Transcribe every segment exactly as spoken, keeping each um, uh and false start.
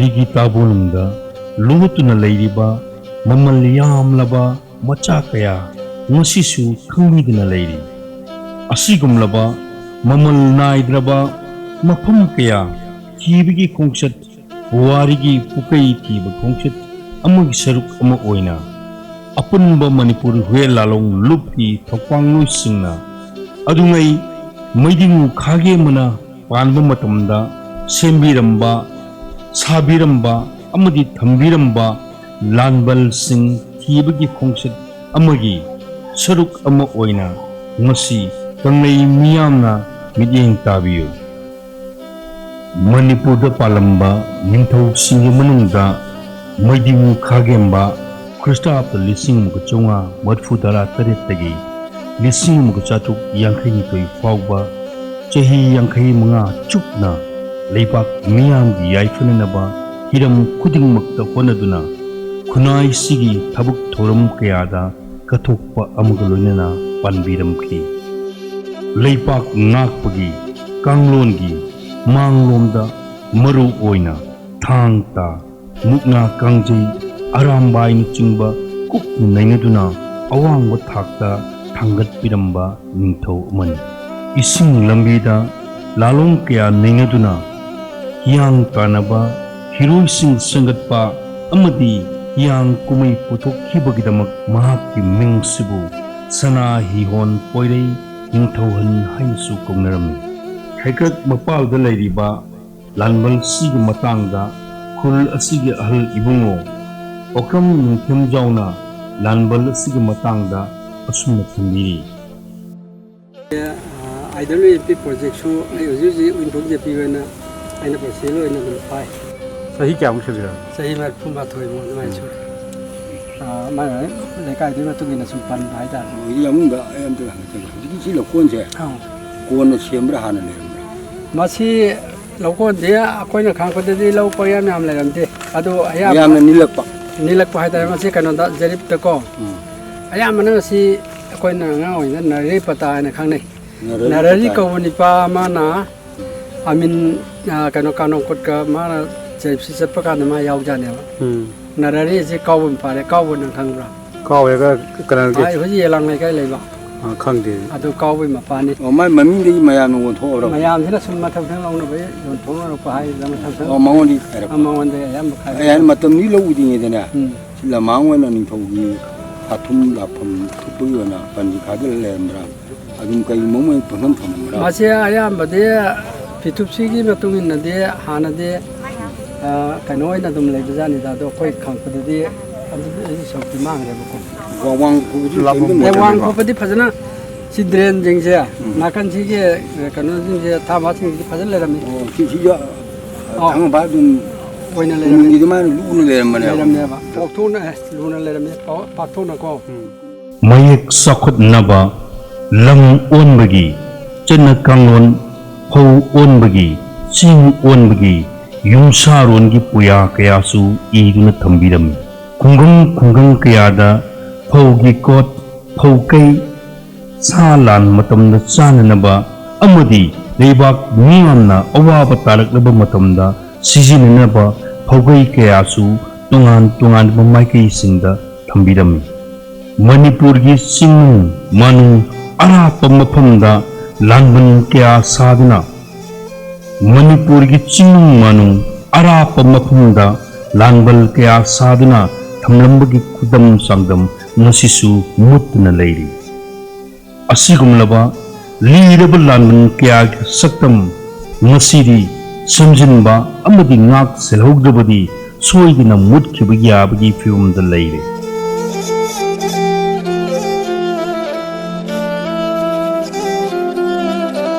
ꯑꯩꯒꯤ ꯇꯥꯕꯣꯅꯨꯡꯗ ꯂꯣꯠꯇꯨꯅ ꯂꯩꯔꯤꯕ ꯃꯃꯜ ꯌꯥꯝꯂꯕ ꯃꯆꯥ ꯀꯌꯥ ꯉꯁꯤꯁꯨ ꯈꯪꯕꯤꯗꯅ ꯂꯩꯔꯤ꯫ ꯑꯁꯤꯒꯨꯝꯂꯕ ꯃꯃꯜ ꯅꯥꯏꯗ꯭ꯔꯕ ꯃꯐꯝ ꯀꯌꯥ ꯊꯤꯕꯒꯤ ꯈꯣꯡꯆꯠ, ꯄꯨꯋꯥꯔꯤꯒꯤ ꯄꯨꯀꯩ ꯊꯤꯕ ꯈꯣꯡꯆꯠ ꯑꯃꯒꯤ ꯁꯔꯨꯛ ꯑꯃ ꯑꯣꯏꯅ ꯑꯄꯨꯟꯕ ꯃꯅꯤꯄꯨꯔ ꯍꯨꯌꯦꯟ ꯂꯥꯂꯣꯡ ꯂꯨꯞꯀꯤ ꯊꯧꯄꯥꯡꯂꯣꯏꯁꯤꯡꯅ ꯑꯗꯨꯉꯩ ꯃꯩꯗꯤꯡꯉꯨ ꯈꯥꯒꯦꯝꯕꯅ ꯄꯥꯟꯕ ꯃꯇꯝꯗ ꯁꯦꯝꯕꯤꯔꯝꯕ, ꯁꯥꯕꯤꯔꯝꯕ ꯑꯃꯗꯤ ꯊꯝꯕꯤꯔꯝꯕ ꯂꯥꯟꯕꯜꯁꯤꯡ ꯊꯤꯕꯒꯤ ꯈꯣꯡꯆꯠ ꯑꯃꯒꯤ ꯁꯔꯨꯛ ꯑꯃ ꯑꯣꯏꯅ ꯉꯁꯤ ꯀꯪꯂꯩ ꯃꯤꯌꯥꯝꯅ ꯃꯤꯠꯌꯦꯡ ꯇꯥꯕꯤꯌꯨ꯫ ꯃꯅꯤꯄꯨꯔꯗ ꯄꯥꯜꯂꯝꯕ ꯅꯤꯡꯊꯧꯁꯤꯡꯒꯤ ꯃꯅꯨꯡꯗ ꯃꯩꯗꯤꯡꯉꯨ ꯈꯥꯒꯦꯝꯕ ꯈ꯭ꯔꯤꯁꯇꯥꯕꯗ ꯂꯤꯁꯤꯡ ꯑꯃꯒ ꯆꯥꯝꯃꯉꯥ ꯃꯔꯤꯐꯨ ꯇꯔꯥ ꯇꯔꯦꯠꯇꯒꯤ ꯂꯤꯁꯤꯡ ꯑꯃꯒ ꯆꯥꯇ꯭ꯔꯨꯛ ꯌꯥꯡꯈꯩ ꯅꯤꯊꯣꯏ ꯐꯥꯎꯕ ꯆꯍꯤ ꯌꯥꯡꯈꯩ ꯃꯉꯥ ꯆꯨꯞꯅ ꯂꯩꯕꯥꯛ ꯃꯤꯌꯥꯝꯒꯤ ꯌꯥꯏꯐꯅꯅꯕ ꯍꯤꯔꯝ ꯈꯨꯗꯤꯡꯃꯛꯇ ꯍꯣꯠꯅꯗꯨꯅ ꯈꯨꯟꯅꯥꯏꯁꯤꯒꯤ ꯊꯕꯛ ꯊꯧꯔꯝ ꯀꯌꯥꯗ ꯀꯠꯊꯣꯛꯄ ꯑꯃꯒ ꯂꯣꯏꯅꯅ ꯄꯥꯟꯕꯤꯔꯝꯈꯤ꯫ ꯂꯩꯄꯥꯛ ꯉꯥꯛꯄꯒꯤ ꯀꯥꯡꯂꯣꯟꯒꯤ ꯃꯥꯡꯂꯣꯝꯗ ꯃꯔꯨ ꯑꯣꯏꯅ ꯊꯥꯡ ꯇꯥ, ꯃꯨꯛꯅꯥ ꯀꯥꯡꯖꯩ, ꯑꯔꯥꯝꯕꯥꯏꯅꯆꯤꯡꯕ ꯀꯨꯞꯅ ꯅꯩꯅꯗꯨꯅ ꯑꯋꯥꯡꯕ ꯊꯥꯛꯇ ꯊꯥꯡꯒꯠꯄꯤꯔꯝꯕ ꯅꯤꯡꯊꯧ ꯑꯃꯅꯤ꯫ ꯏꯁꯤꯡ ꯂꯝꯕꯤꯗ ꯂꯥꯂꯣꯡ ꯀꯌꯥ ꯅꯩꯅꯗꯨꯅ ꯍꯤꯌꯥꯡ ꯇꯥꯟꯅꯕ, ꯍꯤꯔꯣꯏꯁꯤꯡ ꯁꯦꯝꯒꯠꯄ ꯑꯃꯗꯤ ꯍꯤꯌꯥꯡ ꯀꯨꯝꯍꯩ ꯄꯨꯊꯣꯛꯈꯤꯕꯒꯤꯗꯃꯛ ꯃꯍꯥꯛꯀꯤ ꯃꯤꯡꯁꯤꯕꯨ ꯁꯅꯥ ꯍꯤꯍꯣꯟ ꯄꯣꯏꯔꯩ ꯅꯤꯡꯊꯧꯍꯟ ꯍꯥꯏꯅꯁꯨ ꯀꯧꯅꯔꯝꯃꯤ꯫ ꯍꯩꯀ꯭ꯔꯛ ꯃꯄꯥꯜꯗ ꯂꯩꯔꯤꯕ ꯂꯥꯟꯕꯜ ꯑꯁꯤꯒꯤ ꯃꯇꯥꯡꯗ ꯈꯨꯜ ꯑꯁꯤꯒꯤ ꯑꯍꯜ ꯏꯕꯨꯡꯉꯣ ꯑꯣꯀ꯭ꯔꯝ ꯅꯤꯡꯊꯦꯝꯖꯥꯎꯅ ꯂꯥꯟꯕꯜ ꯑꯁꯤꯒꯤ ꯃꯇꯥꯡꯗ ꯑꯁꯨꯝꯅ ꯊꯝꯕꯤꯔꯤ꯫ ꯑꯥꯏ ꯗꯕ꯭ꯂꯤꯎ ꯑꯦꯝ ꯄꯤ ꯄ꯭ꯔꯣꯖꯦꯛꯁꯨ ꯑꯩ ꯍꯧꯖꯤꯛ ꯍꯧꯖꯤꯛ ꯋꯤꯟꯊꯣꯛ ꯖꯦ ꯄꯤ ꯑꯣꯏꯅ ꯑꯩꯅ ꯄ꯭ꯔꯁꯤꯗꯦꯟ ꯑꯣꯏꯅ ꯑꯗꯨꯝ ꯄꯥꯏ꯫ ꯆꯍꯤ ꯀꯌꯥꯃꯨꯛ ꯁꯨꯕꯤꯔꯕ? ꯆꯍꯤ ꯃꯔꯤꯐꯨ ꯃꯥꯊꯣꯏꯃꯨꯛ ꯑꯗꯨꯃꯥꯏꯅ ꯁꯨꯔꯦ꯫ ꯑꯥ, ꯃꯥꯏ ꯃꯥꯏ ꯂꯩꯀꯥꯏꯗꯨꯒꯤ ꯃꯇꯨꯡ ꯏꯟꯅ ꯁꯨꯝ ꯄꯟꯕ ꯍꯥꯏꯇꯥꯔꯦ꯫ ꯍꯧꯖꯤꯛ ꯑꯃꯨꯛꯇ ꯑꯩ ꯑꯝꯇ ꯍꯪꯉꯛꯀꯦ꯫ ꯍꯧꯖꯤꯛꯀꯤ ꯁꯤ ꯂꯧꯀꯣꯟꯁꯦ ꯑꯧ꯫ ꯀꯣꯟꯅ ꯁꯦꯝꯕ꯭ꯔꯥ ꯍꯥꯟꯅ ꯂꯩꯔꯝꯕ꯭ꯔꯥ? ꯃꯁꯤ ꯂꯧꯀꯣꯟꯗꯤ ꯑꯩꯈꯣꯏꯅ ꯈꯪꯉꯛꯄꯗꯗꯤ ꯂꯧ ꯄꯔꯤꯌꯥ ꯌꯥꯝ ꯂꯩꯔꯝꯗꯦ꯫ ꯑꯗꯣ ꯑꯌꯥꯝꯕ ꯃꯌꯥꯝꯅ ꯅꯤꯜꯂꯛꯄ? ꯅꯤꯜꯂꯛꯄ ꯍꯥꯏꯇꯥꯔꯦ꯫ ꯃꯁꯤ ꯀꯩꯅꯣꯗ, ꯖꯔꯤꯞꯇꯀꯣ꯫ ꯎꯝ꯫ ꯑꯌꯥꯝꯕꯅ ꯃꯁꯤ ꯑꯩꯈꯣꯏꯅ ꯑꯉꯥꯡ ꯑꯣꯏꯔꯤꯉꯩꯗ ꯅꯔꯔꯤ ꯄꯇꯥ ꯍꯥꯏꯅ ꯈꯪꯅꯩ꯫ ꯅꯔꯔꯤ ꯅꯔꯔꯤ ꯄꯇꯥ꯫ ꯀꯧꯕ ꯅꯤꯄꯥ ꯑꯃꯅ ꯑꯃꯤꯟ, ꯑ, ꯀꯩꯅꯣ, ꯀꯥꯅꯣꯡꯀꯣꯠꯀ ꯃꯥꯅ ꯆꯠꯄ ꯀꯥꯟꯗ ꯃꯥ ꯌꯥꯎꯖꯥꯠꯅꯦꯕ꯫ ꯎꯝ꯫ ꯅꯔꯥꯔꯤ ꯑꯁꯤ ꯀꯥꯎꯕ ꯃꯄꯥꯅꯦ꯫ ꯀꯥꯎꯕ ꯅꯪ ꯈꯪꯕ꯭ꯔꯥ? ꯀꯥꯎꯋꯦꯒ ꯀꯅꯥꯒꯤ? ꯑꯥ, ꯍꯧꯖꯤꯛ ꯌꯦꯂꯥꯡ ꯂꯩꯀꯥꯏ ꯂꯩꯕ꯫ ꯑꯥ, ꯈꯪꯗꯦ꯫ ꯑꯗꯨ ꯀꯥꯎꯕꯩ ꯃꯄꯥꯅꯤ꯫ ꯑꯣ, ꯃꯥꯏ ꯃꯃꯤꯡꯗꯒꯤ ꯃꯌꯥꯝꯅ ꯑꯣꯟꯊꯣꯛꯑꯕ꯭ꯔꯣ? ꯃꯌꯥꯝꯁꯤꯅ ꯁꯨꯝ ꯃꯊꯪ ꯃꯊꯪ ꯂꯧꯅꯕ ꯌꯣꯟꯊꯣꯛꯅꯔꯛꯄ ꯍꯥꯏꯗꯅ ꯃꯊꯪ ꯃꯊꯪ꯫ ꯑꯣ, ꯃꯉꯣꯟꯗꯒꯤ ꯈꯥꯏꯔꯛꯄ꯫ ꯑꯥ, ꯃꯉꯣꯟꯗꯒꯤ ꯑꯌꯥꯝꯕ ꯈꯥꯏꯔꯛꯄ꯫ ꯑꯩ ꯍꯥꯏꯅ ꯃꯇꯝꯗꯤ ꯂꯧꯈꯤꯗ꯭ꯔꯤꯉꯩꯗꯅꯦ꯫ ꯎꯝ꯫ ꯁꯤ ꯂꯃꯥꯡ ꯑꯣꯏꯅ ꯅꯤꯡꯊꯧꯒꯤ ꯊꯥꯊꯨꯝ ꯂꯥꯛꯐꯝ ꯊꯣꯛꯄꯒꯤ ꯑꯣꯏꯅ ꯄꯟꯖꯤ ꯈꯥꯗ ꯂꯩꯔꯝꯕ꯭ꯔꯥ? ꯑꯗꯨꯝ ꯀꯩꯒꯨꯝꯕ ꯑꯃ ꯄꯪꯊꯝ ꯊꯝꯃꯝꯕ꯭ꯔꯥ? ꯃꯁꯤ ꯑꯌꯥꯝꯕꯗꯤ ꯐꯤꯊꯨꯞꯁꯤꯒꯤ ꯃꯇꯨꯡ ꯏꯟꯅꯗꯤ ꯍꯥꯟꯅꯗꯤ, ꯑ, ꯀꯩꯅꯣ ꯑꯣꯏꯅ ꯑꯗꯨꯝ ꯂꯩꯕꯖꯥꯠꯅꯤꯗ, ꯑꯗꯣ ꯑꯩꯈꯣꯏ ꯈꯪꯉꯛꯄꯗꯗꯤ ꯑꯗꯨ ꯁꯔꯨꯛꯇꯤ ꯃꯥꯡꯈ꯭ꯔꯦꯕꯀꯣ꯫ ꯋꯥꯡ ꯈꯨꯕꯗꯤ ꯂꯥꯞꯄ ꯀꯩꯝꯇ ꯑꯦ, ꯋꯥꯡ ꯂꯩꯇꯦꯕ꯫ ꯈꯣꯠꯄꯗꯤ ꯐꯖꯅ ꯁꯤ ꯗ꯭ꯔꯦꯟꯁꯤꯡꯁꯦ, ꯎꯝ꯫ ꯅꯥꯀꯟꯁꯤꯒꯤ ꯀꯩꯅꯣꯁꯤꯡꯁꯦ, ꯊꯥꯕꯁꯤꯡꯁꯤ ꯐꯖꯅ ꯂꯩꯔꯝꯃꯤ꯫ ꯑꯣ, ꯁꯤ, ꯁꯤꯁꯨ, ꯑ, ꯑꯣ꯫ ꯊꯥꯡꯒꯄꯥꯠ ꯑꯗꯨꯝ ꯑꯣꯏꯅ ꯂꯩꯔꯝꯃꯤ꯫ ꯎꯃꯪꯒꯤꯗꯤ ꯃꯥꯅ ꯂꯨꯅ ꯂꯩꯔꯝꯕꯅꯦꯕ꯫ ꯂꯩꯔꯝꯃꯦꯕ꯫ ꯄꯥꯛꯊꯣꯛꯅ, ꯑꯦ, ꯂꯨꯅ ꯂꯩꯔꯝꯃꯤ꯫ ꯄꯥ-, ꯄꯥꯛꯊꯣꯛꯅꯀꯣ꯫ ꯎꯝ꯫ ꯃꯌꯦꯛ ꯆꯥꯎꯈꯠꯅꯕ ꯂꯝ ꯑꯣꯟꯕꯒꯤ ꯆꯠꯅ ꯀꯥꯡꯂꯣꯟ, ꯐꯧ ꯑꯣꯟꯕꯒꯤ, ꯆꯤꯡ ꯑꯣꯟꯕꯒꯤ ꯌꯨꯝꯁꯥꯔꯣꯟꯒꯤ ꯄꯨꯌꯥ ꯀꯌꯥꯁꯨ ꯏꯗꯨꯅ ꯊꯝꯕꯤꯔꯝꯃꯤ꯫ ꯈꯨꯡꯒꯪ ꯈꯨꯡꯒꯪ ꯀꯌꯥꯗ ꯐꯧꯒꯤ ꯀꯣꯠ, ꯐꯧ ꯀꯩ, ꯁꯥ ꯂꯥꯟ ꯃꯇꯝꯗ ꯆꯥꯅꯅꯕ ꯑꯃꯗꯤ ꯂꯩꯕꯥꯛ ꯃꯤꯌꯥꯝꯅ ꯑꯋꯥꯕ ꯇꯥꯔꯛꯂꯕ ꯃꯇꯝꯗ ꯁꯤꯖꯤꯟꯅꯅꯕ ꯐꯧꯒꯩ ꯀꯌꯥꯁꯨ ꯇꯣꯉꯥꯟ ꯇꯣꯉꯥꯟꯕ ꯃꯥꯏꯀꯩꯁꯤꯡꯗ ꯊꯝꯕꯤꯔꯝꯃꯤ꯫ ꯃꯅꯤꯄꯨꯔꯒꯤ ꯆꯤꯡꯅꯨꯡ ꯃꯥꯅꯨꯡ ꯑꯔꯥꯞꯄ ꯃꯐꯝꯗ ꯂꯥꯟꯕꯟ ꯀꯌꯥ ꯁꯥꯗꯨꯅ, ꯃꯅꯤꯄꯨꯔꯒꯤ ꯆꯤꯡꯅꯨꯡ ꯃꯥꯅꯨꯡ ꯑꯔꯥꯞꯄ ꯃꯐꯝꯗ ꯂꯥꯟꯕꯟ ꯀꯌꯥ ꯁꯥꯗꯨꯅ ꯊꯝꯂꯝꯕꯒꯤ ꯈꯨꯗꯝ ꯆꯥꯡꯗꯝ ꯉꯁꯤꯁꯨ ꯃꯨꯠꯇꯅ ꯂꯩꯔꯤ꯫ ꯑꯁꯤꯒꯨꯝꯂꯕ ꯂꯤꯔꯕ ꯂꯥꯟꯕꯟ ꯀꯌꯥꯒꯤ ꯁꯛꯇꯝ ꯉꯁꯤꯗꯤ ꯁꯦꯝꯖꯤꯟꯕ ꯑꯃꯗꯤ ꯉꯥꯛ ꯁꯦꯜꯍꯧꯗ꯭ꯔꯕꯗꯤ ꯁꯣꯏꯗꯅ ꯃꯨꯠꯈꯤꯕ ꯌꯥꯕꯒꯤ ꯐꯤꯕꯝꯗ ꯂꯩꯔꯦ꯫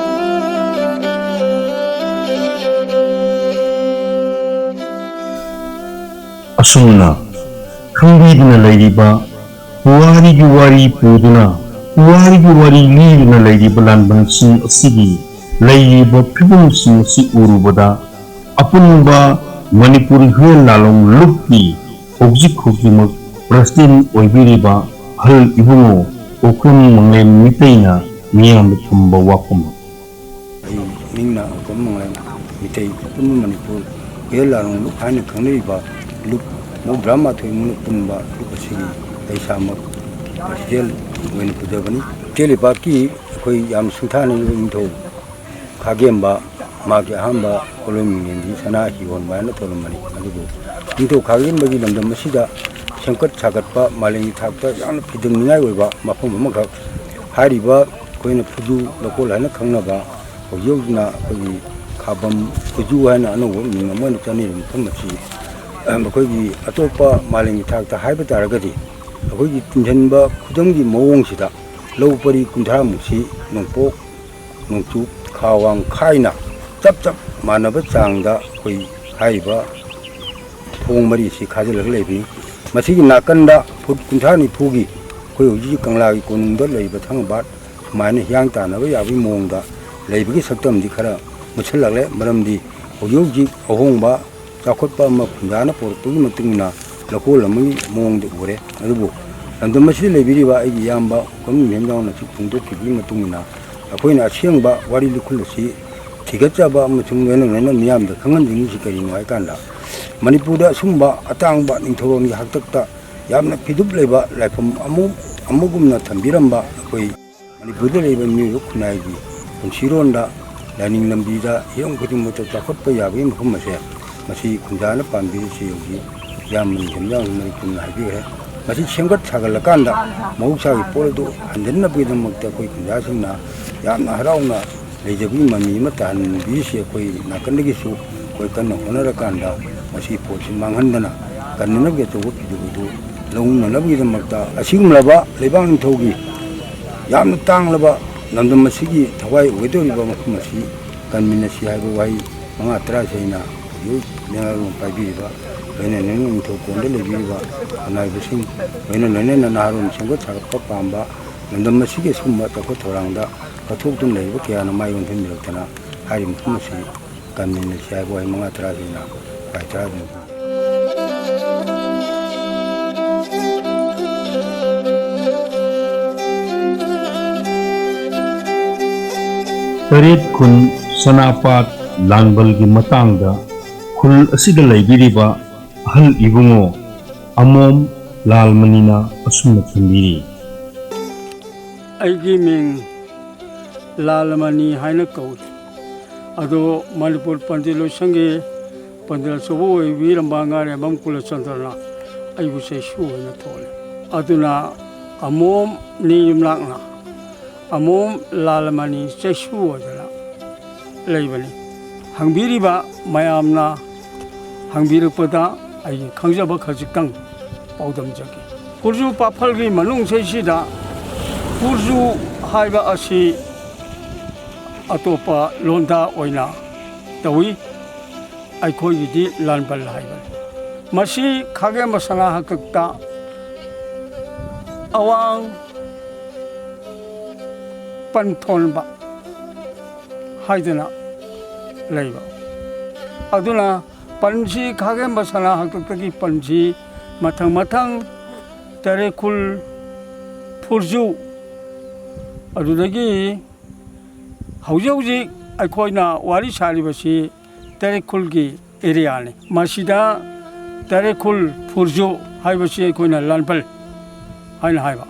ꯑꯁꯨꯝꯅ ꯈꯪꯕꯤꯗꯅ ꯂꯩꯔꯤꯕ ꯄꯨꯋꯥꯔꯤꯒꯤ ꯋꯥꯔꯤ ꯄꯨꯗꯨꯅ, ꯄꯨꯋꯥꯔꯤꯒꯤ ꯋꯥꯔꯤ ꯂꯤꯗꯨꯅ ꯂꯩꯔꯤꯕ ꯂꯥꯟꯕꯟꯁꯤꯡ ꯑꯁꯤꯒꯤ ꯂꯩꯔꯤꯕ ꯐꯤꯕꯝꯁꯤꯡ ꯑꯁꯤ ꯎꯔꯨꯕꯗ, ꯑꯄꯨꯟꯕ ꯃꯅꯤꯄꯨꯔ ꯍꯨꯏꯌꯦꯟ ꯂꯥꯂꯣꯡ ꯂꯨꯞꯀꯤ ꯍꯧꯖꯤꯛ ꯍꯧꯖꯤꯛꯃꯛ president ꯑꯣꯏꯕꯤꯔꯤꯕ ꯑꯍꯜ ꯏꯕꯨꯡꯉꯣ ꯑꯣꯀ꯭ꯔꯝ ꯃꯪꯂꯦꯝ ꯃꯤꯇꯩꯅ ꯃꯤꯌꯥꯝꯗ ꯊꯝꯕ ꯋꯥꯐꯝ꯫ ꯑꯩ ꯃꯤꯡꯅ ꯑꯣꯀ꯭ꯔꯝ ꯃꯪꯂꯦꯝ ꯃꯤꯇꯩ, ꯑꯄꯨꯟꯕ ꯃꯅꯤꯄꯨꯔ ꯍꯦꯜ ꯂꯥꯂꯣꯡ ꯂꯨꯞ ꯍꯥꯏꯅ ꯈꯪꯅꯔꯤꯕ ꯂꯨꯞ ꯃꯧꯗ꯭ꯔꯥ ꯃꯥꯊꯣꯏꯃꯨꯛꯅ ꯄꯨꯟꯕ ꯂꯨꯞ ꯑꯁꯤꯒꯤ ꯑꯩ ꯏꯁꯥꯃꯛ ꯄ꯭ꯔꯁꯤꯗꯦꯟ ꯑꯣꯏꯅ ꯄꯨꯖꯕꯅꯤ꯫ ꯏꯆꯦꯜ ꯂꯩꯕꯥꯛꯀꯤ ꯑꯩꯈꯣꯏ ꯌꯥꯝ ꯁꯤꯡꯊꯥꯅꯤꯡꯕ ꯅꯤꯡꯊꯧ ꯈꯥꯒꯦꯝꯕ, ꯃꯥꯒꯤ ꯑꯍꯥꯟꯕ ꯀꯣꯂꯣꯝ ꯃꯤꯡꯂꯦꯟꯗꯤ ꯁꯅꯥ ꯍꯤ ꯍꯣꯟꯕ ꯍꯥꯏꯅ ꯇꯧꯔꯝꯕꯅꯤ꯫ ꯑꯗꯨꯕꯨ ꯅꯤꯡꯊꯧ ꯈꯥꯒꯦꯝꯕꯒꯤ ꯂꯝꯗꯝ ꯑꯁꯤꯗ ꯁꯦꯝꯒꯠ ꯁꯥꯒꯠꯄ, ꯃꯥꯂꯦꯝꯒꯤ ꯊꯥꯛꯇ ꯌꯥꯝꯅ ꯐꯤꯗꯝꯅꯤꯡꯉꯥꯏ ꯑꯣꯏꯕ ꯃꯐꯝ ꯑꯃꯈꯛ, ꯍꯥꯏꯔꯤꯕ ꯑꯩꯈꯣꯏꯅ ꯐꯨꯖꯨ ꯂꯧꯀꯣꯜ ꯍꯥꯏꯅ ꯈꯪꯅꯕ, ꯍꯧꯖꯤꯛ ꯍꯧꯖꯤꯛꯅ ꯑꯩꯈꯣꯏꯒꯤ ꯈꯥꯕꯝ ꯐꯨꯖꯨ ꯍꯥꯏꯅ ꯑꯅꯧꯕ ꯃꯤꯡ ꯑꯃ ꯑꯣꯏꯅ ꯆꯠꯅꯔꯤꯕ ꯃꯐꯝ ꯑꯁꯤ, ꯑꯩꯈꯣꯏꯒꯤ ꯑꯇꯣꯞꯄ ꯃꯥꯂꯦꯝꯒꯤ ꯊꯥꯛꯇ ꯍꯥꯏꯕ ꯇꯥꯔꯒꯗꯤ, ꯑꯩꯈꯣꯏꯒꯤ ꯇꯤꯟꯁꯤꯟꯕ ꯈꯨꯗꯝꯒꯤ ꯃꯑꯣꯡꯁꯤꯗ ꯂꯧ ꯄꯔꯤ ꯀꯨꯟꯊ꯭ꯔꯥꯃꯨꯛꯁꯤ ꯅꯣꯡꯄꯣꯛ ꯅꯣꯡꯆꯨꯞ ꯈꯥ ꯋꯥꯡ ꯈꯥꯏꯅ ꯆꯞ ꯆꯞ ꯃꯥꯟꯅꯕ ꯆꯥꯡꯗ ꯑꯩꯈꯣꯏ ꯍꯥꯏꯔꯤꯕ ꯊꯣꯡ ꯃꯔꯤꯁꯤ ꯈꯥꯖꯤꯜꯂꯒ ꯂꯩꯕꯅꯤ꯫ ꯃꯁꯤꯒꯤ ꯅꯥꯀꯟꯗ ꯐꯨꯠ ꯀꯨꯟꯊ꯭ꯔꯥ ꯅꯤꯐꯨꯒꯤ ꯑꯩꯈꯣꯏ ꯍꯧꯖꯤꯛ ꯀꯪꯂꯥꯒꯤ ꯀꯣꯅꯨꯡꯗ ꯂꯩꯔꯤꯕ ꯊꯥꯡꯒꯄꯥꯠ ꯁꯨꯃꯥꯏꯅ ꯍꯤꯌꯥꯡ ꯇꯥꯟꯅꯕ ꯌꯥꯕꯒꯤ ꯃꯑꯣꯡꯗ ꯂꯩꯕꯒꯤ ꯁꯛꯇꯝꯗꯤ ꯈꯔ ꯃꯨꯠꯁꯤꯜꯂꯛꯂꯦ꯫ ꯃꯔꯝꯗꯤ ꯍꯧꯖꯤꯛ ꯍꯧꯖꯤꯛ ꯑꯍꯣꯡꯕ ꯆꯥꯎꯈꯠꯄ ꯑꯃ ꯈꯨꯟꯖꯥꯅ ꯄꯨꯔꯛꯄꯒꯤ ꯃꯇꯨꯡ ꯏꯟꯅ ꯂꯧꯀꯣꯜ ꯑꯃꯒꯤ ꯃꯑꯣꯡꯗ ꯎꯔꯦ꯫ ꯑꯗꯨꯕꯨ ꯂꯝꯗꯝ ꯑꯁꯤꯗ ꯂꯩꯕꯤꯔꯤꯕ ꯑꯩꯒꯤ ꯏꯌꯥꯝꯕ ꯀꯣꯅꯨꯡ ꯍꯦꯝꯖꯥꯎꯅ ꯑꯁꯤ ꯐꯣꯡꯗꯣꯛꯈꯤꯕꯒꯤ ꯃꯇꯨꯡ ꯏꯟꯅ ꯑꯩꯈꯣꯏꯅ ꯑꯁꯦꯡꯕ ꯋꯥꯔꯤ ꯂꯤꯈꯨꯜ ꯑꯁꯤ ꯊꯤꯒꯠꯆꯕ ꯑꯃꯁꯨꯡ ꯂꯣꯏꯅ ꯂꯣꯏꯅ ꯃꯤꯌꯥꯝꯗ ꯈꯪꯍꯟꯅꯤꯡꯉꯤꯁꯤ ꯀꯔꯤꯅꯣ ꯍꯥꯏ ꯀꯥꯟꯗ, ꯃꯅꯤꯄꯨꯔꯗ ꯑꯁꯨꯝꯕ ꯑꯇꯥꯡꯕ ꯅꯤꯡꯊꯧꯔꯣꯟꯒꯤ ꯍꯥꯛꯇꯛꯇ ꯌꯥꯝꯅ ꯐꯤꯗꯨꯞ ꯂꯩꯕ ꯂꯥꯏꯐꯝ ꯑꯃ ꯑꯃꯒꯨꯝꯅ ꯊꯝꯕꯤꯔꯝꯕ ꯑꯩꯈꯣꯏ ꯃꯅꯤꯄꯨꯔꯗ ꯂꯩꯕ ꯃꯤꯑꯣꯏꯕ ꯈꯨꯟꯅꯥꯏꯒꯤ ꯄꯨꯟꯁꯤꯔꯣꯟꯗ, ꯂꯥꯏꯅꯤꯡ ꯂꯝꯕꯤꯗ, ꯍꯤꯔꯝ ꯈꯨꯗꯤꯡꯃꯛꯇ ꯆꯥꯎꯈꯠꯄ ꯌꯥꯕꯒꯤ ꯃꯐꯝ ꯑꯁꯦ ꯃꯁꯤ ꯈꯨꯟꯖꯥꯅ ꯄꯥꯝꯕꯤꯔꯤꯁꯤ ꯍꯧꯖꯤꯛ ꯏꯌꯥꯝꯕ ꯅꯤꯡꯊꯦꯝꯖꯥꯡ ꯃꯔꯤꯛ ꯆꯨꯝꯅ ꯍꯥꯏꯕꯤꯈ꯭ꯔꯦ꯫ ꯃꯁꯤ ꯁꯦꯝꯒꯠ ꯁꯥꯒꯠꯂꯀꯥꯟꯗ ꯃꯍꯧꯁꯥꯒꯤ ꯄꯣꯠ ꯑꯗꯨ ꯍꯟꯖꯤꯟꯅꯕꯒꯤꯗꯃꯛꯇ ꯑꯩꯈꯣꯏ ꯈꯨꯟꯖꯥꯁꯤꯡꯅ ꯌꯥꯝꯅ ꯍꯔꯥꯎꯅ ꯂꯩꯖꯕꯒꯤ ꯃꯃꯤ ꯑꯃ ꯇꯥꯍꯟꯕꯤꯔꯤꯁꯤ ꯑꯩꯈꯣꯏ ꯅꯥꯀꯟꯗꯒꯤꯁꯨ ꯑꯩꯈꯣꯏ ꯀꯟꯅ ꯍꯣꯠꯅꯔꯀꯥꯟꯗ ꯃꯁꯤꯒꯤ ꯄꯣꯠꯁꯤ ꯃꯥꯡꯍꯟꯗꯅ ꯀꯟꯅꯅꯕꯒꯤ ꯑꯆꯧꯕ ꯐꯤꯖꯣꯜ ꯑꯗꯨ ꯂꯧꯅꯅꯕꯒꯤꯗꯃꯛꯇ ꯑꯁꯤꯒꯨꯝꯂꯕ ꯂꯩꯕꯥꯛ ꯅꯤꯡꯊꯧꯒꯤ ꯌꯥꯝꯅ ꯇꯥꯡꯂꯕ ꯂꯝꯗꯝ ꯑꯁꯤꯒꯤ ꯊꯋꯥꯏ ꯑꯣꯏꯒꯗꯧꯔꯤꯕ ꯃꯐꯝ ꯑꯁꯤ ꯀꯟꯃꯤꯟꯅꯁꯤ ꯍꯥꯏꯕ ꯋꯥꯍꯩ ꯃꯉꯥ ꯇꯔꯥꯁꯤ ꯑꯩꯅ ꯍꯧꯖꯤꯛ ꯂꯩꯉꯥꯛꯂꯣꯟ ꯄꯥꯏꯕꯤꯔꯤꯕ, ꯂꯣꯏꯅ ꯂꯣꯏꯅ ꯅꯤꯡꯊꯧ ꯀꯣꯟꯗ ꯂꯩꯕꯤꯔꯤꯕ ꯈꯨꯟꯅꯥꯏꯕꯁꯤꯡ, ꯂꯣꯏꯅ ꯂꯣꯏꯅꯅ ꯅꯍꯥꯔꯣꯟ ꯁꯦꯝꯒꯠ ꯁꯥꯒꯠꯄ ꯄꯥꯝꯕ, ꯂꯝꯗꯝ ꯑꯁꯤꯒꯤ ꯑꯁꯤꯒꯨꯝꯕ ꯆꯥꯎꯈꯠ ꯊꯧꯔꯥꯡꯗ ꯀꯠꯊꯣꯛꯇꯨꯅ ꯂꯩꯔꯤꯕ ꯀꯌꯥꯅ ꯃꯥꯏ ꯑꯣꯟꯁꯤꯟꯕꯤꯔꯛꯇꯅ ꯍꯥꯏꯔꯤꯕ ꯃꯐꯝ ꯑꯁꯤ ꯀꯟꯃꯤꯟꯅꯁꯤ ꯍꯥꯏꯕ ꯋꯥꯍꯩ ꯃꯉꯥ ꯇꯔꯥꯁꯤꯅ ꯈ꯭ꯋꯥꯏ ꯇꯔꯥꯗꯨꯅ ꯇꯔꯦꯠ ꯈꯨꯟ ꯁꯅꯥꯄꯥꯠ ꯂꯥꯡꯕꯜꯒꯤ ꯃꯇꯥꯡꯗ ꯈꯨꯜ ꯑꯁꯤꯗ ꯂꯩꯕꯤꯔꯤꯕ ꯑꯍꯜ ꯏꯕꯨꯡꯉꯣ ꯑꯃꯣꯝ ꯂꯥꯜꯃꯅꯤꯅ ꯑꯁꯨꯝꯅ ꯊꯝꯕꯤꯔꯤ꯫ ꯑꯩꯒꯤ ꯃꯤꯡ ꯂꯥꯜꯃꯅꯤ ꯍꯥꯏꯅ ꯀꯧꯏ꯫ ꯑꯗꯣ ꯃꯅꯤꯄꯨꯔ ꯄꯟꯗꯤꯠ ꯂꯣꯏꯁꯪꯒꯤ ꯄꯟꯗꯤꯠ ꯑꯆꯧꯕ ꯑꯣꯏꯕꯤꯔꯝꯕ ꯉꯥꯔꯦꯝꯕꯝ ꯀꯨꯂꯆꯟꯗ꯭ꯔꯅ ꯑꯩꯕꯨ ꯆꯩꯁꯨ ꯍꯥꯏꯅ ꯊꯣꯜꯂꯤ꯫ ꯑꯗꯨꯅ ꯑꯃꯣꯝꯅꯤ ꯌꯨꯝꯅꯥꯛꯅ ꯑꯃꯣꯝ ꯂꯥꯜꯃꯅꯤ ꯆꯩꯁꯨ ꯑꯣꯏꯗꯅ ꯂꯩꯕꯅꯤ꯫ ꯍꯪꯕꯤꯔꯤꯕ ꯃꯌꯥꯝꯅ ꯍꯪꯕꯤꯔꯛꯄꯗ ꯑꯩꯒꯤ ꯈꯪꯖꯕ ꯈꯖꯤꯛꯇꯪ ꯄꯥꯎꯗꯝꯖꯒꯦ꯫ ꯄꯨꯔꯖꯨ ꯄꯥꯐꯜꯒꯤ ꯃꯅꯨꯡꯁꯤꯗ ꯄꯨꯔꯖꯨ ꯍꯥꯏꯕ ꯑꯁꯤ ꯑꯇꯣꯞꯄ ꯂꯣꯟꯗ ꯑꯣꯏꯅ ꯇꯧꯏ꯫ ꯑꯩꯈꯣꯏꯒꯤꯗꯤ ꯂꯥꯟꯕꯜ ꯍꯥꯏꯕꯅꯤ꯫ ꯃꯁꯤ ꯈꯥꯒꯦꯝꯕ ꯁꯅꯥ ꯍꯥꯛꯇꯛꯇ ꯑꯋꯥꯡ ꯄꯟꯊꯣꯟꯕ ꯍꯥꯏꯗꯅ ꯂꯩꯕ꯫ ꯑꯗꯨꯅ ꯄꯟꯁꯤ ꯈꯥꯒꯦꯝꯕ ꯁꯅꯥ ꯍꯥꯛꯇꯛꯇꯒꯤ ꯄꯟꯁꯤ ꯃꯊꯪ ꯃꯊꯪ ꯇꯔꯦꯠꯈꯨꯜ, ꯐꯨꯔꯖꯨ, ꯑꯗꯨꯗꯒꯤ ꯍꯧꯖꯤꯛ ꯍꯧꯖꯤꯛ ꯑꯩꯈꯣꯏꯅ ꯋꯥꯔꯤ ꯁꯥꯔꯤꯕꯁꯤ ꯇꯔꯦꯠꯈꯨꯜꯒꯤ ꯑꯦꯔꯤꯌꯥꯅꯤ꯫ ꯃꯁꯤꯗ ꯇꯔꯦꯠꯈꯨꯜ ꯐꯨꯔꯖꯨ ꯍꯥꯏꯕꯁꯤ ꯑꯩꯈꯣꯏꯅ ꯂꯥꯟꯕꯜ ꯍꯥꯏꯅ ꯍꯥꯏꯕ꯫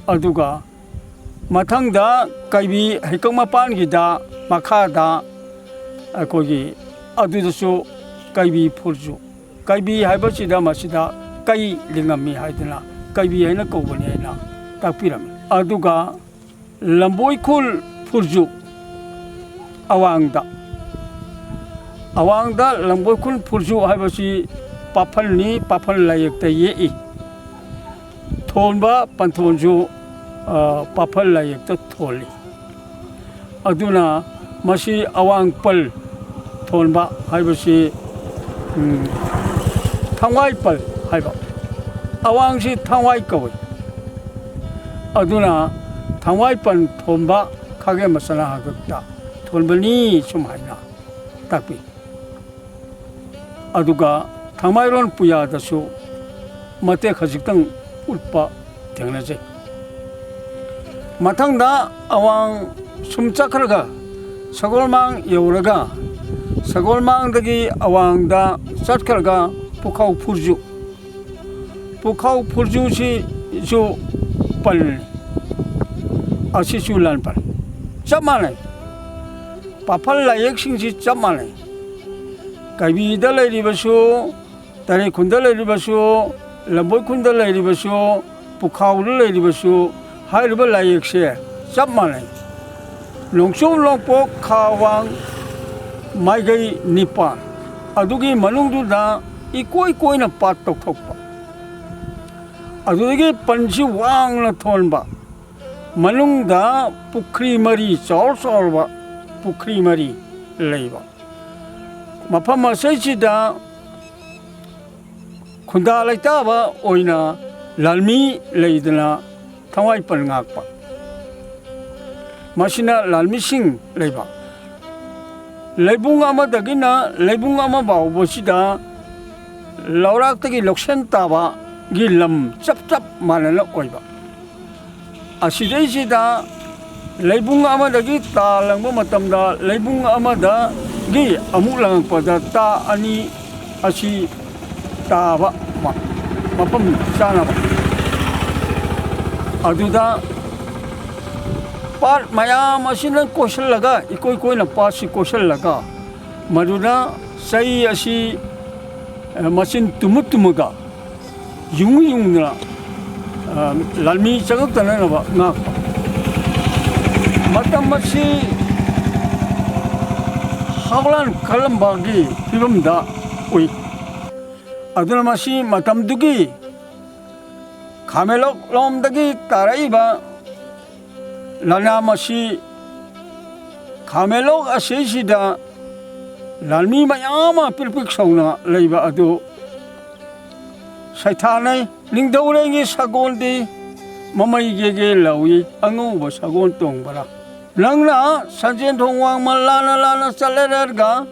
ꯑꯗꯨꯒ ꯃꯊꯪꯗ ꯀꯩꯕꯤ ꯍꯩꯀꯛ ꯃꯄꯥꯟꯒꯤꯗ ꯃꯈꯥꯗ ꯑꯩꯈꯣꯏꯒꯤ ꯑꯗꯨꯗꯁꯨ ꯀꯩꯕꯤ ꯐꯨꯔꯖꯨ, ꯀꯩꯕꯤ ꯍꯥꯏꯕꯁꯤꯗ ꯃꯁꯤꯗ ꯀꯩ ꯂꯤꯡꯉꯝꯃꯤ ꯍꯥꯏꯗꯅ ꯀꯩꯕꯤ ꯍꯥꯏꯅ ꯀꯧꯕꯅꯤ ꯍꯥꯏꯅ ꯇꯥꯛꯄꯤꯔꯝꯃꯤ꯫ ꯑꯗꯨꯒ ꯂꯝꯕꯣꯏꯈꯨꯜ ꯐꯨꯔꯖꯨ ꯑꯋꯥꯡꯗ, ꯑꯋꯥꯡꯗ ꯂꯝꯕꯣꯏꯈꯨꯜ ꯐꯨꯔꯖꯨ ꯍꯥꯏꯕꯁꯤ ꯄꯥꯐꯜꯅꯤ, ꯄꯥꯐꯜ ꯂꯥꯏꯌꯦꯛꯇ ꯌꯦꯛꯏ꯫ ꯊꯣꯟꯕ ꯄꯟꯊꯣꯟꯁꯨ, ꯑ, ꯄꯥꯐꯜ ꯂꯥꯏꯌꯦꯛꯇ ꯊꯣꯜꯂꯤ꯫ ꯑꯗꯨꯅ ꯃꯁꯤ ꯑꯋꯥꯡꯄꯜ ꯊꯣꯟꯕ ꯍꯥꯏꯕꯁꯤ, ꯎꯝ, ꯊꯥꯡꯋꯥꯏꯄꯜ ꯍꯥꯏꯕ꯫ ꯑꯋꯥꯡꯁꯤ ꯊꯥꯡꯋꯥꯏ ꯀꯧꯏ꯫ ꯑꯗꯨꯅ ꯊꯥꯡꯋꯥꯏꯄꯜ ꯊꯣꯟꯕ ꯈꯥꯒꯦꯝꯕ ꯁꯅꯥ ꯍꯥꯛꯇꯛꯇ ꯊꯣꯟꯕꯅꯤ ꯁꯨꯝ ꯍꯥꯏꯅ ꯇꯥꯛꯄꯤ꯫ ꯑꯗꯨꯒ ꯊꯥꯡꯃꯩꯕꯟ ꯄꯨꯌꯥꯗꯁꯨ ꯃꯇꯦꯛ ꯈꯖꯤꯛꯇꯪ ꯎꯠꯄ ꯊꯦꯡꯅꯖꯩ꯫ ꯃꯊꯪꯗ ꯑꯋꯥꯡ ꯁꯨꯝ ꯆꯠꯈ꯭ꯔꯒ ꯁꯒꯣꯜꯃꯥꯡ ꯌꯧꯔꯒ ꯁꯒꯣꯜꯃꯥꯡꯗꯒꯤ ꯑꯋꯥꯡꯗ ꯆꯠꯈ꯭ꯔꯒ ꯄꯨꯈꯥꯎ ꯐꯨꯔꯖꯨ, ꯄꯨꯈꯥꯎ ꯐꯨꯔꯖꯨꯁꯤꯁꯨ ꯄꯜ, ꯑꯁꯤꯁꯨ ꯂꯥꯟꯄꯜ꯫ ꯆꯞ ꯃꯥꯟꯅꯩ꯫ ꯄꯥꯐꯜ ꯂꯥꯏꯌꯦꯛꯁꯤꯡꯁꯤ ꯆꯞ ꯃꯥꯟꯅꯩ꯫ ꯀꯩꯕꯤꯗ ꯂꯩꯔꯤꯕꯁꯨ, ꯇꯔꯦꯠꯈꯨꯟꯗ ꯂꯩꯔꯤꯕꯁꯨ, ꯂꯝꯕꯣꯏꯈꯨꯟꯗ ꯂꯩꯔꯤꯕꯁꯨ, ꯄꯨꯈꯥꯎꯗ ꯂꯩꯔꯤꯕꯁꯨ, ꯍꯥꯏꯔꯤꯕ ꯂꯥꯏꯌꯦꯛꯁꯦ ꯆꯞ ꯃꯥꯟꯅꯩ꯫ ꯅꯣꯡꯆꯨꯞ ꯅꯣꯡꯄꯣꯛ ꯈꯥ ꯋꯥꯡ ꯃꯥꯏꯀꯩ ꯅꯤꯄꯥꯟ, ꯑꯗꯨꯒꯤ ꯃꯅꯨꯡꯗꯨꯗ ꯏꯀꯣꯏ ꯀꯣꯏꯅ ꯄꯥꯠ ꯇꯧꯊꯣꯛꯄ, ꯑꯗꯨꯗꯒꯤ ꯄꯟꯁꯤ ꯋꯥꯡꯅ ꯊꯣꯟꯕ, ꯃꯅꯨꯡꯗ ꯄꯨꯈ꯭ꯔꯤ ꯃꯔꯤ, ꯆꯥꯎꯔ ꯆꯥꯎꯔꯕ ꯄꯨꯈ꯭ꯔꯤ ꯃꯔꯤ ꯂꯩꯕ꯫ ꯃꯐꯝ ꯑꯁꯤꯁꯤꯗ ꯈꯨꯟꯗꯥ ꯂꯩꯇꯥꯕ ꯑꯣꯏꯅ ꯂꯥꯟꯃꯤ ꯂꯩꯗꯅ ꯊꯋꯥꯏꯄꯟ ꯉꯥꯛꯄ꯫ ꯃꯁꯤꯅ ꯂꯥꯟꯃꯤꯁꯤꯡ ꯂꯩꯕ꯫ ꯂꯩꯕꯨꯡ ꯑꯃꯗꯒꯤꯅ ꯂꯩꯕꯨꯡ ꯑꯃ ꯐꯥꯎꯕꯁꯤꯗ ꯂꯧꯔꯥꯛꯇꯒꯤ ꯂꯧꯁꯦꯟ ꯇꯥꯕꯒꯤ ꯂꯝ ꯆꯞ ꯆꯞ ꯃꯥꯟꯅꯅ ꯑꯣꯏꯕ꯫ ꯑꯁꯤꯗꯩꯁꯤꯗ ꯂꯩꯕꯨꯡ ꯑꯃꯗꯒꯤ ꯇꯥ ꯂꯪꯕ ꯃꯇꯝꯗ, ꯂꯩꯕꯨꯡ ꯑꯃꯗꯒꯤ ꯑꯃꯨꯛ ꯂꯪꯉꯛꯄꯗ ꯇꯥ ꯑꯅꯤ ꯑꯁꯤ ꯇꯥꯕ ꯃ-, ꯃꯐꯝ ꯆꯥꯅꯕ꯫ ꯑꯗꯨꯗ ꯄꯥꯠ ꯃꯌꯥꯝ ꯑꯁꯤꯅ ꯀꯣꯏꯁꯤꯜꯂꯒ, ꯏꯀꯣꯏ ꯀꯣꯏꯅ ꯄꯥꯠꯁꯤ ꯀꯣꯏꯁꯤꯜꯂꯒ, ꯃꯗꯨꯗ ꯆꯩ ꯑꯁꯤ, ꯑ, ꯃꯆꯤꯟ ꯇꯨꯝꯃ ꯇꯨꯝꯃꯒ, ꯌꯨꯡ ꯌꯨꯡꯗꯨꯅ, ꯑ, ꯂꯥꯟꯃꯤ ꯆꯪꯉꯛꯇꯅꯅꯕ ꯉꯥꯛꯄ꯫ ꯃꯇꯝ ꯑꯁꯤ ꯍꯥꯎꯂꯥꯟ ꯀꯜꯂꯝꯕꯒꯤ ꯐꯤꯕꯝꯗ ꯎꯏ꯫ ꯑꯗꯨꯅ ꯃꯁꯤ ꯃꯇꯝꯗꯨꯒꯤ ꯈꯥꯃꯦꯟꯂꯣꯛ ꯂꯣꯝꯗꯒꯤ ꯇꯥꯔꯛꯏꯕ ꯂꯅꯥꯝ ꯑꯁꯤ, ꯈꯥꯃꯦꯟꯂꯣꯛ ꯑꯁꯤꯁꯤꯗ ꯂꯥꯟꯃꯤ ꯃꯌꯥꯝ ꯑꯃ ꯄꯤꯛ ꯄꯤꯛ ꯁꯧꯅ ꯂꯩꯕ ꯑꯗꯨ ꯁꯩꯊꯥꯅꯩ꯫ ꯅꯤꯡꯊꯧꯔꯦꯜꯒꯤ ꯁꯒꯣꯜꯗꯤ ꯃꯃꯩ ꯒꯦꯒꯦ ꯂꯧꯏ, ꯑꯉꯧꯕ ꯁꯒꯣꯜ ꯇꯣꯡꯕꯔꯥ? ꯅꯪꯅ ꯁꯟꯖꯦꯟ ꯊꯣꯡ ꯋꯥꯡꯃ ꯂꯥꯟꯅ ꯂꯥꯟꯅ ꯆꯠꯂꯔꯒ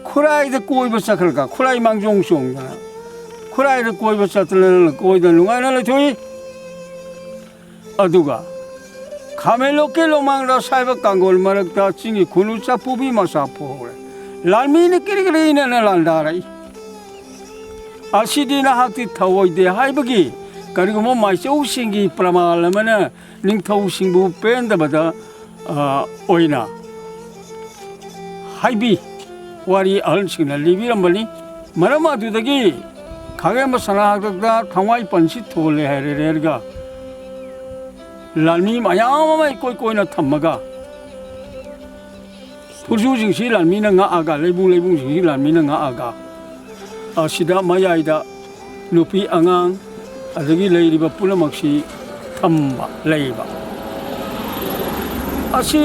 ꯈꯨꯔꯥꯏꯗ ꯀꯣꯏꯕ ꯆꯠꯈ꯭ꯔꯒ, ꯈꯨꯔꯥꯏ ꯃꯥꯡꯖꯣꯡ ꯆꯣꯡꯗꯅ ꯈꯨꯔꯥꯏꯗ ꯀꯣꯏꯕ ꯆꯠꯇꯅ ꯅꯪꯅ ꯀꯣꯏꯗꯅ ꯅꯨꯡꯉꯥꯏꯅ ꯂꯩꯊꯣꯛꯏ꯫ ꯑꯗꯨꯒ ꯈꯥꯃꯦꯟꯂꯣꯛꯀꯤ ꯂꯣꯃꯥꯡꯗ ꯁꯥꯏꯕ ꯀꯥꯡꯒꯣꯜ ꯃꯔꯛꯇ ꯆꯤꯡꯒꯤ ꯈꯨꯅꯨ ꯆꯐꯨꯕꯤ ꯃꯆꯥ ꯐꯨꯍꯧꯔꯦ꯫ ꯂꯥꯟꯃꯤꯅ ꯀꯤꯔꯤ ꯀꯤꯔꯤ ꯏꯅꯅ ꯂꯥꯟꯗꯥꯔꯛꯏ꯫ ꯑꯁꯤꯗꯤ ꯅꯍꯥꯛꯇꯤ ꯊꯧꯑꯣꯏꯗꯦ ꯍꯥꯏꯕꯒꯤ ꯀꯔꯤꯒꯨꯝꯕ ꯃꯥꯏꯆꯧꯁꯤꯡꯒꯤ ꯄ꯭ꯔꯃꯥꯟ ꯑꯃꯅ ꯅꯤꯡꯊꯧꯁꯤꯡꯕꯨ ꯄꯦꯟꯗꯕꯗ, ꯑ, ꯑꯣꯏꯅ ꯍꯥꯏꯕꯤ ꯋꯥꯔꯤ ꯑꯍꯜꯁꯤꯡꯅ ꯂꯤꯕꯤꯔꯝꯕꯅꯤ꯫ ꯃꯔꯝ ꯑꯗꯨꯗꯒꯤ ꯈꯥꯒꯦꯝꯕ ꯁꯅꯥ ꯍꯥꯛꯇꯛꯇ ꯊꯋꯥꯏ ꯄꯟꯁꯤ ꯊꯣꯜꯂꯦ ꯍꯥꯏꯔꯦ ꯍꯥꯏꯔꯒ ꯂꯥꯟꯃꯤ ꯃꯌꯥꯝ ꯑꯃ ꯏꯀꯣꯏ ꯀꯣꯏꯅ ꯊꯝꯃꯒ ꯐꯨꯔꯖꯨꯁꯤꯡꯁꯤ ꯂꯥꯟꯃꯤꯅ ꯉꯥꯛꯑꯒ, ꯂꯩꯕꯨꯡ ꯂꯩꯕꯨꯡꯁꯤꯡꯁꯤ ꯂꯥꯟꯃꯤꯅ ꯉꯥꯛꯑꯒ, ꯑꯁꯤꯗ ꯃꯌꯥꯏꯗ ꯅꯨꯄꯤ ꯑꯉꯥꯡ ꯑꯗꯒꯤ ꯂꯩꯔꯤꯕ ꯄꯨꯝꯅꯃꯛꯁꯤ ꯊꯝꯕ ꯂꯩꯕ꯫ ꯑꯁꯤ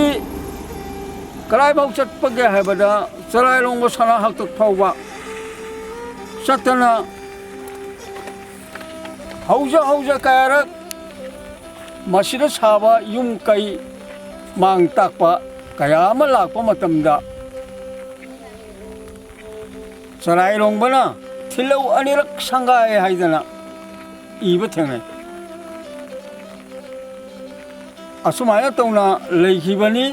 ꯀꯗꯥꯏꯐꯥꯎ ꯆꯠꯄꯒꯦ ꯍꯥꯏꯕꯗ ꯆꯔꯥꯏꯔꯣꯡꯕ ꯁꯅꯥ ꯍꯥꯛꯇꯛ ꯐꯥꯎꯕ ꯆꯠꯇꯅ ꯍꯧꯖ ꯍꯧꯖ ꯀꯌꯥꯔꯛ ꯃꯁꯤꯗ ꯁꯥꯕ ꯌꯨꯝ ꯀꯩ ꯃꯥꯡ ꯇꯥꯛꯄ ꯀꯌꯥ ꯑꯃ ꯂꯥꯛꯄ ꯃꯇꯝꯗ ꯆꯔꯥꯏꯔꯣꯡꯕꯅ ꯊꯤꯜꯂꯧ ꯑꯅꯤꯔꯛ ꯁꯪꯒꯥꯏ ꯍꯥꯏꯗꯅ ꯏꯕ ꯊꯦꯡꯅꯩ꯫ ꯑꯁꯨꯃꯥꯏꯅ ꯇꯧꯅ ꯂꯩꯈꯤꯕꯅꯤ꯫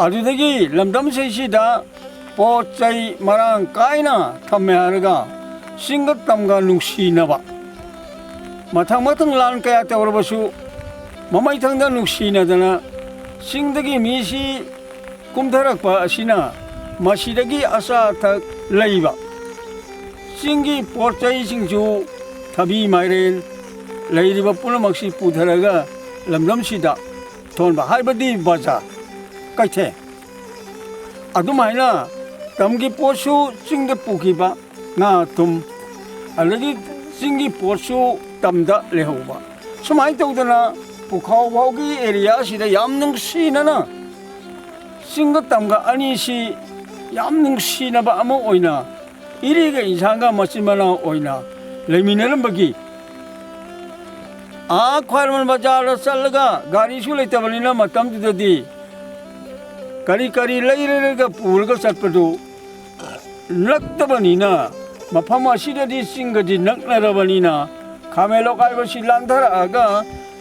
ꯑꯗꯨꯗꯒꯤ ꯂꯝꯗꯝꯁꯤꯡꯁꯤꯗ ꯄꯣꯠ ꯆꯩ ꯃꯔꯥꯡ ꯀꯥꯏꯅ ꯊꯝꯃꯦ ꯍꯥꯏꯔꯒ ꯆꯤꯡꯒ ꯇꯝꯒ ꯅꯨꯡꯁꯤꯅꯕ, ꯃꯊꯪ ꯃꯊꯪ ꯂꯥꯟ ꯀꯌꯥ ꯇꯧꯔꯕꯁꯨ ꯃꯃꯩꯊꯪꯗ ꯅꯨꯡꯁꯤꯅꯗꯅ ꯆꯤꯡꯗꯒꯤ ꯃꯤꯁꯤ ꯀꯨꯝꯊꯔꯛꯄ ꯑꯁꯤꯅ ꯃꯁꯤꯗꯒꯤ ꯑꯆꯥ ꯑꯊꯛ ꯂꯩꯕ ꯆꯤꯡꯒꯤ ꯄꯣꯠ ꯆꯩꯁꯤꯡꯁꯨ, ꯊꯕꯤ ꯃꯥꯏꯔꯦꯟ ꯂꯩꯔꯤꯕ ꯄꯨꯝꯅꯃꯛꯁꯤ ꯄꯨꯊꯔꯒ ꯂꯝꯗꯝꯁꯤꯗ ꯊꯣꯟꯕ, ꯍꯥꯏꯕꯗꯤ ꯕꯖꯥꯔ, ꯀꯩꯊꯦꯜ꯫ ꯑꯗꯨꯃꯥꯏꯅ ꯇꯝꯒꯤ ꯄꯣꯠꯁꯨ ꯆꯤꯡꯗ ꯄꯨꯈꯤꯕ, ꯉꯥ ꯊꯨꯝ, ꯑꯗꯒꯤ ꯆꯤꯡꯒꯤ ꯄꯣꯠꯁꯨ ꯇꯝꯗ ꯂꯩꯍꯧꯕ꯫ ꯁꯨꯃꯥꯏꯅ ꯇꯧꯗꯅ ꯄꯨꯈꯥꯎ ꯐꯥꯎꯒꯤ ꯑꯦꯔꯤꯌꯥ ꯑꯁꯤꯗ ꯌꯥꯝ ꯅꯨꯡꯁꯤꯅꯅ ꯆꯤꯡꯒ ꯇꯝꯒ ꯑꯅꯤꯁꯤ ꯌꯥꯝ ꯅꯨꯡꯁꯤꯅꯕ ꯑꯃ ꯑꯣꯏꯅ ꯏꯔꯤꯒ ꯏꯟꯁꯥꯡꯒ ꯃꯆꯤꯟ ꯃꯅꯥꯎ ꯑꯣꯏꯅ ꯂꯩꯃꯤꯟꯅꯔꯝꯕꯒꯤ, ꯑꯥ ꯈ꯭ꯋꯥꯏꯔꯝꯕꯟ ꯕꯖꯥꯔꯗ ꯆꯠꯂꯒ ꯒꯥꯔꯤꯁꯨ ꯂꯩꯇꯕꯅꯤꯅ ꯃꯇꯝꯗꯨꯗꯗꯤ ꯀꯔꯤ ꯀꯔꯤ ꯂꯩꯔꯒ ꯄꯨꯔꯒ ꯆꯠꯄꯗꯨ ꯅꯛꯇꯕꯅꯤꯅ, ꯃꯐꯝ ꯑꯁꯤꯗꯗꯤ ꯆꯤꯡꯒꯗꯤ ꯅꯛꯅꯔꯕꯅꯤꯅ, ꯈꯥꯃꯦꯟꯂꯣꯛ ꯍꯥꯏꯕꯁꯤ ꯂꯥꯟꯊꯔꯛꯑꯒ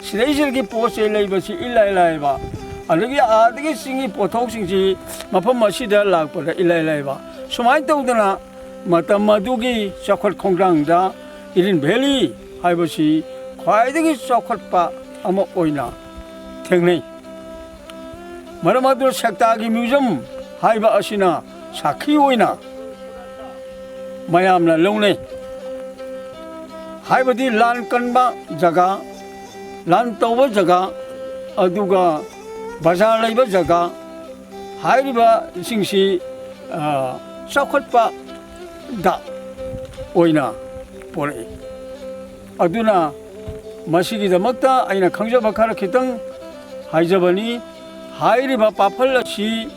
ꯁꯤꯗꯩꯁꯤꯗꯒꯤ ꯄꯣꯠ ꯆꯩ ꯂꯩꯕꯁꯤ ꯏꯂꯥꯏ ꯂꯥꯏꯕ, ꯑꯗꯒꯤ ꯑꯥꯗꯒꯤ ꯆꯤꯡꯒꯤ ꯄꯣꯠꯊꯣꯛꯁꯤꯡꯁꯤ ꯃꯐꯝ ꯑꯁꯤꯗ ꯂꯥꯛꯄꯗ ꯏꯂꯥꯏ ꯂꯥꯏꯕ, ꯁꯨꯃꯥꯏꯅ ꯇꯧꯗꯅ ꯃꯇꯝ ꯑꯗꯨꯒꯤ ꯆꯥꯎꯈꯠ ꯈꯣꯡꯊꯥꯡꯗ ꯏꯔꯤꯜ ꯚꯦꯂꯤ ꯍꯥꯏꯕꯁꯤ ꯈ꯭ꯋꯥꯏꯗꯒꯤ ꯆꯥꯎꯈꯠꯄ ꯑꯃ ꯑꯣꯏꯅ ꯊꯦꯡꯅꯩ꯫ ꯃꯔꯝ ꯑꯗꯨꯅ ꯁꯦꯛꯇꯥꯒꯤ ꯃ꯭ꯌꯨꯖꯝ ꯍꯥꯏꯕ ꯑꯁꯤꯅ ꯁꯥꯈꯤ ꯑꯣꯏꯅ ꯃꯌꯥꯝꯅ ꯂꯧꯅꯩ꯫ ꯍꯥꯏꯕꯗꯤ ꯂꯥꯟ ꯀꯟꯕ ꯖꯒꯥ, ꯂꯥꯟ ꯇꯧꯕ ꯖꯒꯥ, ꯑꯗꯨꯒ ꯕꯖꯥꯔ ꯂꯩꯕ ꯖꯒꯥ, ꯍꯥꯏꯔꯤꯕꯁꯤꯡꯁꯤ, ꯑ, ꯆꯥꯎꯈꯠꯄꯗ ꯑꯣꯏꯅ ꯄꯣꯔꯛꯏ꯫ ꯑꯗꯨꯅ ꯃꯁꯤꯒꯤꯗꯃꯛꯇ ꯑꯩꯅ ꯈꯪꯖꯕ ꯈꯔ ꯈꯤꯇꯪ ꯍꯥꯏꯖꯕꯅꯤ꯫ ꯍꯥꯏꯔꯤꯕ ꯄꯥꯐꯜ ꯑꯁꯤ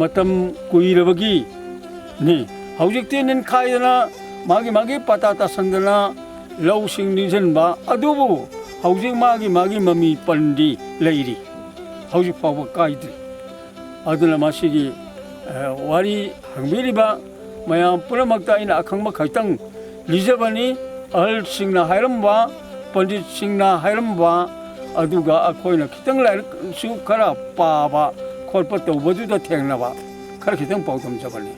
ꯃꯇꯝ ꯀꯨꯏꯔꯕꯒꯤꯅꯤ꯫ ꯍꯧꯖꯤꯛꯇꯤ ꯅꯤꯡꯈꯥꯏꯗꯅ ꯃꯥꯒꯤ ꯃꯥꯒꯤ ꯄꯇꯥ ꯇꯥꯁꯟꯗꯅ ꯂꯧꯁꯤꯡ ꯅꯤꯡꯁꯤꯟꯕ, ꯑꯗꯨꯕꯨ ꯍꯧꯖꯤꯛ ꯃꯥꯒꯤ ꯃꯥꯒꯤ ꯃꯃꯤ ꯄꯟꯗꯤ ꯂꯩꯔꯤ, ꯍꯧꯖꯤꯛ ꯐꯥꯎꯕ ꯀꯥꯏꯗ꯭ꯔꯤ꯫ ꯑꯗꯨꯅ ꯃꯁꯤꯒꯤ, ꯑ, ꯋꯥꯔꯤ ꯍꯪꯕꯤꯔꯤꯕ ꯃꯌꯥꯝ ꯄꯨꯝꯅꯃꯛꯇ ꯑꯩꯅ ꯑꯈꯪꯕ ꯈꯛꯇꯪ ꯂꯤꯖꯕꯅꯤ꯫ ꯑꯍꯜꯁꯤꯡꯅ ꯍꯥꯏꯔꯝꯕ, ꯄꯟꯗꯤꯠꯁꯤꯡꯅ ꯍꯥꯏꯔꯝꯕ, ꯑꯗꯨꯒ ꯑꯩꯈꯣꯏꯅ ꯈꯤꯇꯪ ꯂꯥꯏꯔꯤꯛꯁꯨ ꯈꯔ ꯄꯥꯕ ꯈꯣꯠꯄ ꯇꯧꯕꯗꯨꯗ ꯊꯦꯡꯅꯕ ꯈꯔ ꯈꯤꯇꯪ ꯄꯥꯎꯗꯝꯖꯕꯅꯤ꯫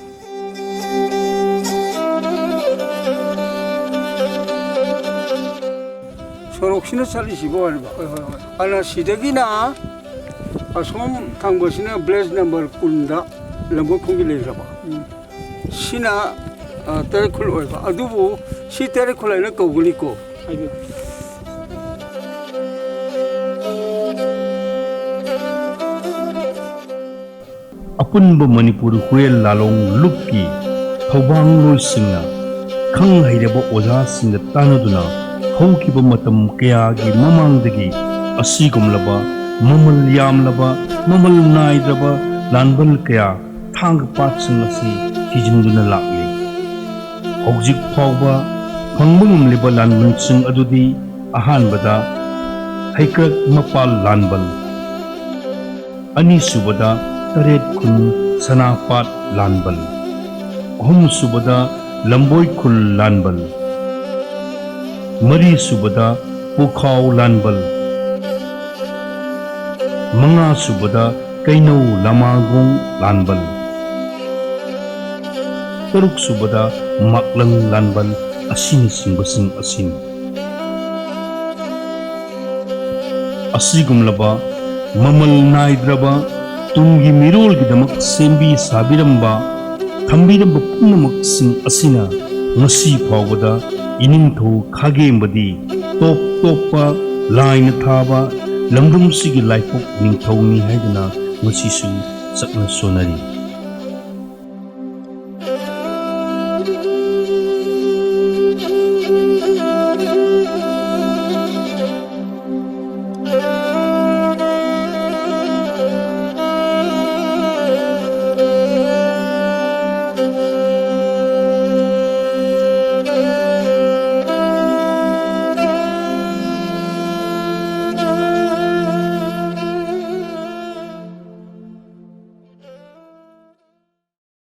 ꯁꯣꯔꯣꯛꯁꯤꯅ ꯆꯠꯂꯤꯁꯤꯕꯨ ꯍꯥꯏꯔꯤꯕ꯫ ꯍꯣꯏ, ꯍꯣꯏ, ꯍꯣꯏ꯫ ꯑꯗꯨꯅ ꯁꯤꯗꯒꯤꯅ ꯑꯁꯣꯝ ꯊꯪꯕꯁꯤꯅ ꯕ꯭ꯂꯦꯖ ꯅꯝꯕꯔ ꯀꯨꯟꯗ ꯂꯝꯕꯣꯏꯈꯣꯡꯒꯤ ꯂꯩꯈ꯭ꯔꯕ꯫ ꯎꯝ꯫ ꯁꯤꯅ, ꯑ, ꯇꯔꯦꯠꯈꯨꯜ ꯑꯣꯏꯕ꯫ ꯑꯗꯨꯕꯨ ꯁꯤ ꯇꯔꯦꯠꯈꯨꯜ ꯍꯥꯏꯅ ꯀꯧꯒꯅꯤꯀꯣ꯫ ꯍꯥꯏꯕꯤꯌꯨ꯫ ꯑꯄꯨꯟꯕ ꯃꯅꯤꯄꯨꯔ ꯍꯨꯔꯦꯜ ꯂꯥꯂꯣꯡ ꯂꯨꯞꯀꯤ ꯊꯧꯕꯥꯡꯂꯣꯏꯁꯤꯡꯅ ꯈꯪ ꯍꯩꯔꯕ ꯑꯣꯖꯥꯁꯤꯡꯒ ꯇꯥꯟꯅꯗꯨꯅ ꯍꯧꯈꯤꯕ ꯃꯇꯝ ꯀꯌꯥꯒꯤ ꯃꯃꯥꯡꯗꯒꯤ ꯑꯁꯤꯒꯨꯝꯂꯕ ꯃꯃꯜ ꯌꯥꯝꯂꯕ, ꯃꯃꯜ ꯅꯥꯏꯗ꯭ꯔꯕ ꯂꯥꯟꯕꯜ ꯀꯌꯥ ꯊꯥꯡꯒ ꯄꯥꯠꯁꯤꯡ ꯑꯁꯤ ꯊꯤꯖꯤꯟꯗꯨꯅ ꯂꯥꯛꯂꯤ꯫ ꯍꯧꯖꯤꯛ ꯐꯥꯎꯕ ꯐꯪꯕ ꯉꯝꯂꯤꯕ ꯂꯥꯟꯕꯜꯁꯤꯡ ꯑꯗꯨꯗꯤ, ꯑꯍꯥꯟꯕꯗ, ꯍꯩꯀ꯭ꯔꯛ ꯃꯄꯥꯜ ꯂꯥꯟꯕꯜ, ꯑꯅꯤꯁꯨꯕꯗ, ꯇꯔꯦꯠ ꯈꯨꯟ ꯁꯅꯥꯄꯥꯠ ꯂꯥꯟꯕꯜ, ꯑꯍꯨꯝꯁꯨꯕꯗ, ꯂꯝꯕꯣꯏ ꯈꯨꯜ ꯂꯥꯟꯕꯜ, ꯃꯔꯤꯁꯨꯕꯗ, ꯄꯨꯈꯥꯎ ꯂꯥꯟꯕꯜ, ꯃꯉꯥꯁꯨꯕꯗ ꯀꯩꯅꯧ ꯂꯃꯥꯒꯣꯡ ꯂꯥꯟꯕꯜ, ꯇꯔꯨꯛꯁꯨꯕꯗ ꯃꯥꯛꯂꯪ ꯂꯥꯟꯕꯜ ꯑꯁꯤꯅꯆꯤꯡꯕꯁꯤꯡ ꯑꯁꯤꯅꯤ꯫ ꯑꯁꯤꯒꯨꯝꯂꯕ ꯃꯃꯜ ꯅꯥꯏꯗ꯭ꯔꯕ ꯇꯨꯡꯒꯤ ꯃꯤꯔꯣꯜꯒꯤꯗꯃꯛ ꯁꯦꯝꯕꯤ ꯁꯥꯕꯤꯔꯝꯕ, ꯊꯝꯕꯤꯔꯝꯕ ꯄꯨꯝꯅꯃꯛꯁꯤꯡ ꯑꯁꯤꯅ ꯉꯁꯤ ꯐꯥꯎꯕꯗ ꯏꯅꯤꯡꯊꯧ ꯈꯥꯒꯦꯝꯕꯗꯤ ꯇꯣꯞ ꯇꯣꯞꯄ ꯂꯥꯏꯅ ꯊꯥꯕ ꯂꯝꯗꯝꯁꯤꯒꯤ ꯂꯥꯏꯄꯣꯛ ꯅꯤꯡꯊꯧꯅꯤ ꯍꯥꯏꯗꯨꯅ ꯉꯁꯤꯁꯨ ꯆꯠꯅ ꯁꯣꯟꯅꯔꯤ꯫